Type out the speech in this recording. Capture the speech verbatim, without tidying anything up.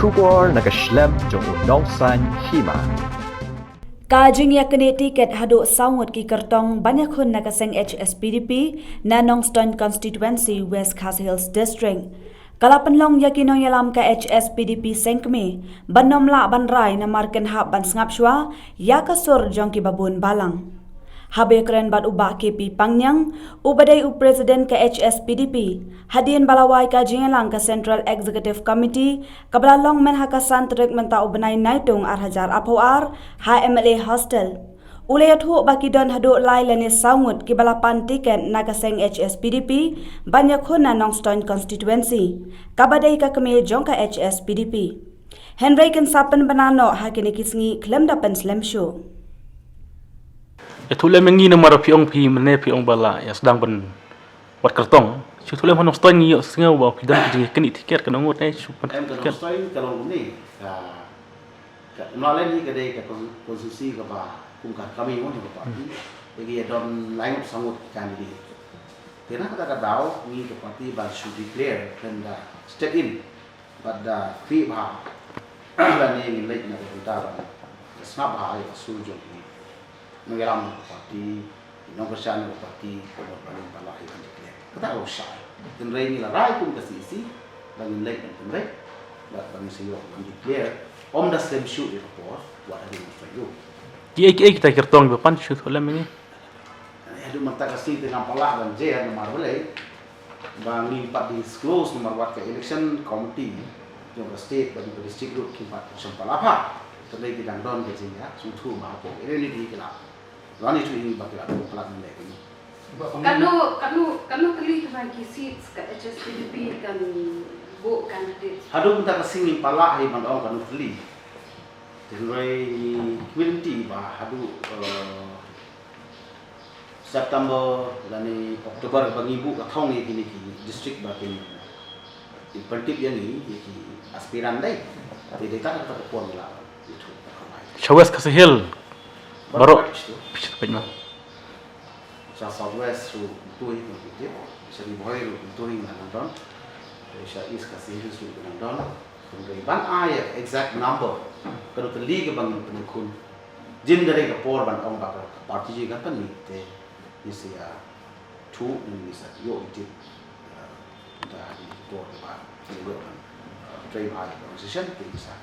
Khubor na ka shlem jong u nongsan hima. Ka jingïaknieh tiket haduh saw ngut ki kyrtong ban ïakhun na ka seng H S P D P na Nongstoiñ Constituency, West Khasi Hills District. Ka la pynlong ïa ki nongïalam ka H S P D P seng kmie ban ym lah ban rai namar kin hap ban sngap shuwa ïa ka sur jong ki babun balang. Haba ïakren bad u Bah K P Pangniang, u ba dei u President ka H S P D P, hadien ba la wai ka jingïalang ka Central Executive Committee kaba la long myn ha ka san tarik mynta u bnai Naitung ar hajar arphew ar ha M L A Hostel, u la ïathuh ba ki don haduh lai lane saw ngut kiba la pan tiket na ka seng H S P D P ban ïakhun na Nongstoiñ Constituency, kaba dei ka kmie jong ka H S P D P. Hynrei kin sa pynbna noh ha kine ki sngi khlem da pynslem shuh. Ïathuh lem ïa ngi namar phi ong phi mynne phi ong ba la ïa sdang ban wad kyrtong. Shu ïathuh lem ha Nongstoiñ ngi ïohsngew ba phi don ka jingïaknieh tiket, ka nongut ne shu pan Em ka tiket. Nongstoiñ ka long kumne. Ka, ka Mlalen hi ka dei ka kon-, konstituensi kaba kum ka kami mo ka parti. Ïa ki ïa don lai ngut saw ngut ki candidate. Te na kata ka daw ngi ka parti ban shu declare, then da step in. Bad da khih bha lane ngin leit na ka bynta ban sngap bha ïa ka sur jong ki nongïalam ka parti, ki nongkyrshan ka parti, ka bad ban ym pala ïa ban declare. Kata ka shai. Hynrei ngi la rai kum ka C E C ba ngin leit ban pynbeit bad ba ngin sa ïoh ban declare. Ym da slem shuh ïa ka por wat ha ri Nongstoiñ ruh. Kiei kiei kita ki kyrtong ba pan shu ïathuh lem ïa ngi. Haduh mynta ka sngi te ngam pat lah ban jer namar balei ba ngim pat disclose namar wat ka election committee jong ka state bad jong ka district ruh kim pat shym pat lah bha. Te dei ki dang don ka jingïasngewthuh ba hapoh area ni ki la, lane tu ïa ngi ba ki la don palat mynne ka ni. Kano, kano, kano tylli ki seats ka H S P D P kan buh candidate? Haduh mynta ka sngi ngim pat lah hi ban ong kano tylli. Hynrei ngi community ba haduh, eh, September lane October ba ngi buh ka thong ïa kine ki district ba kin pyntip ïa ngi ïa ki aspirant dei. Te dei kata ka por ngi la ïathuh. Sha West Khasi Hills baroh. Baroh. Phi peit ma. Sha South West ruh kumto hi ngi pyntip. Sha Ri Bhoi ruh kumto hi ngi nang don. Sha East Khasi Hills ruh ngi nang don. Hynrei ban ai exact number kano tylli kaba ngin pynkhun. Jin da dei ka por ban ong ba ka party jong ngi kan pynmih te ngi sa ïathuh ne ngi sa ïoh ïa tip, eh, da dei ka por kaba ngi ïoh ban, eh, trei bha ïa ka organisation te ngi sa